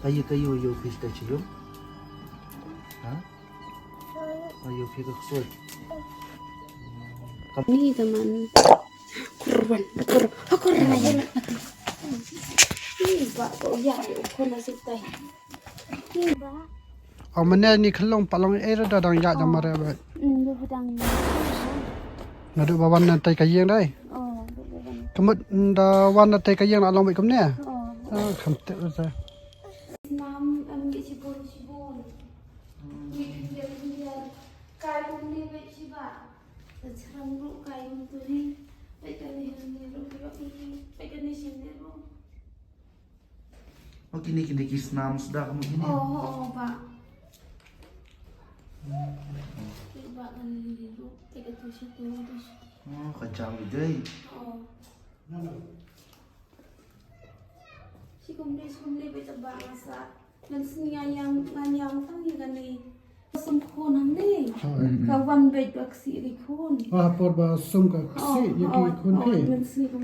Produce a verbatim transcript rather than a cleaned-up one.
Kayu kayu yo pista chiyum. Ha? Ayo phi ka ksoi. Ni teman. Kurban, kur, kurban aja lah. Ni ba ko ya ko na sitai. Ni ba. Aw mane ni khlong palong eh da dang ya jam mare ba. Hmm, ba dang. Nadu ba wan na tai ka yeng dai. Oh, ba wan. Kamut da wan na tai ka yeng na long ba kumne. Oh. Ah, kham te da. Nam am ki chibun chibun. Ni ki dia ki dia. Kai kumne ba chiba. Ka chram ruh ka yung tu ni. Peit kane hangne ruh, peit kane, peit kane shinne ruh. Oh, kine, kine ki snam sda ka mut kine. Oh, oh, oh, ba. Peit ba kane ruh, peit ka tu shi tu, tu shi. Oh, ka jam i dei. Oh. Shi kumne, shi kumne, peit ba nga sa. Ngan sngew ïa nga ïa tang ïa kane. Sum khun hangne. Ha, eh. Ka wan beit ba ksih ri khun. Ah, por ba sum ka ksih ïa ki khun ki. Ngan sngew kum